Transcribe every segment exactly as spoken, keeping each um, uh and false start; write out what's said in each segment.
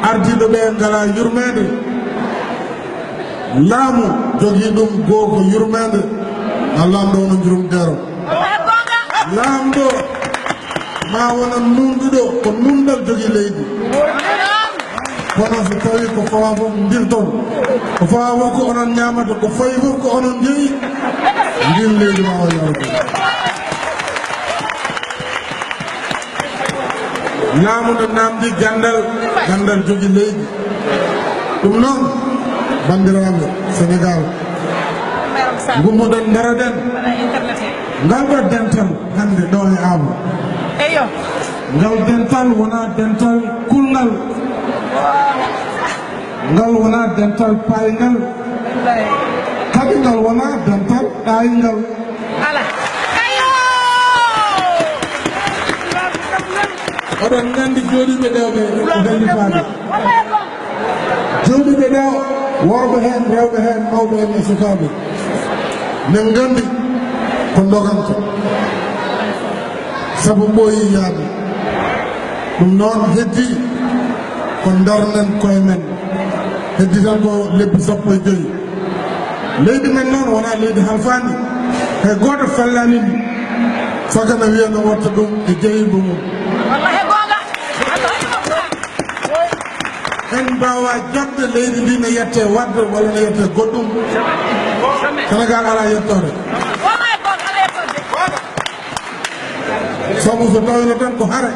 Ardiiɗo ɓe ngalaa yurmeende. Laamu jogii ɗum goo ko yurmeende. Na Laamɗo wona njurumdeero. Laamɗo ma wona nuunɗuɗo, ko nuunɗal jogii leydi. Kono so tawii ko fawaa fof ndirton, ko fawaa fof ko onon ñaamata, ko fawi fof ko onon jeyi, ndin leydi ma o yawde. Laamu no naamndi ganndal, ganndal jogi leydi. Ɗum noon, banndiraaɓe Senegaal, ngummoɗen, ndaroɗen ngal ɗo dental hannde ɗo e Aabo. Eyo. Ngal dental wonaa dental kulngal. Ngal wonaa dental payngal. Kadi ngal wonaa dental ɗayngal. Ala. Ayo! Oɗon nganndi jooɗiiɓe ɗo ɓe wellifaade. Jooɗiiɓe ɗo, worɓe heen, rewɓe heen, mawɓe heen e sukaaɓe. Min nganndi ko ndoganta. Sabu ɓooyi yaade. Ɗum noon heddi ko ndarnen koye men. Heddi tan ko lebbi sappo e joyi. Leydi men noon wonaa leydi halfaani. Hay gooto fellaani ndi. Saka na wiya no watta ɗum e jeyibo mum. Wallahi goonga. En mbaawaa jaɓde leydi ndi ne yettee Wade walla ne yettee goɗɗum. Senegaal alaa yettoore. Wallahi goonga, alaa yettoode. Sabu so tawino tan ko hare,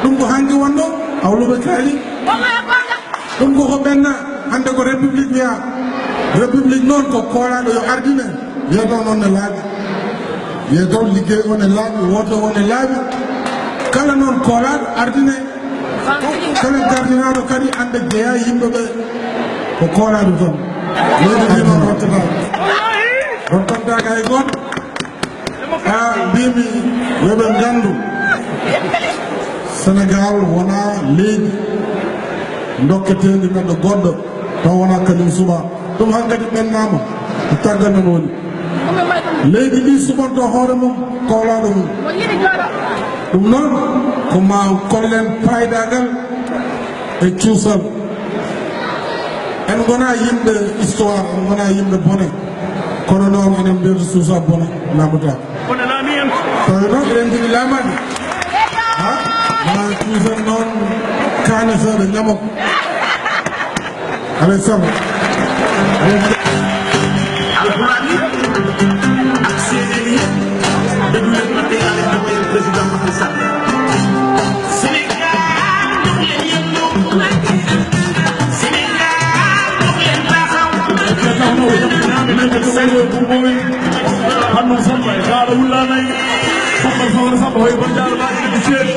ɗum ko hanki wonno, hawluɓe kaali. Ɗum ko ko ɓenna, hannde ko république wiya. République noon ko koolaaɗo yo ardine, yeeto noon ne laaɓi. Yeeto liggey o ne laaɓi, woto o ne laaɓi. Kala noon koolaaɗo ardine, kala gardinaaɗo kadi annde jeyaa yimɓe ɓe ko koolaaɗo tan. Leydi ndi noon rottataake. Rottantaake hay gooto. Haa mbimi yo ɓe nganndu, Senegaal wonaa leydi ndokketeendi neɗɗo goɗɗo, taw wonaa kañum suɓaa. Ɗum hankadi ɓennaama, ko taggal men woni. Leydi ndi suɓanto hoore mum, koolaaɗo mum. Ɗum noon, ko ma kollen paydaagal e cuusal. En ngonaa yimɓe histoire, en ngonaa yimɓe bone. Kono noon enen mbiyata suusa bone, laamotaako. Kono noon eɗen njiɗi laamaade. Ha? Ma cuusan noon kaane seeɗa ñamo. Alay sago. Alpulaar yi ak séeréer yi, déglu leen ma tey, avec le président Macky Sall. Sénégal, jóg leen yëngu. Sénégal, jóg leen taxaw. Hanno Samba e Daara Wullaanay, Samba Sawara Samba, hoy Banjaara Laaji, Seeɗi.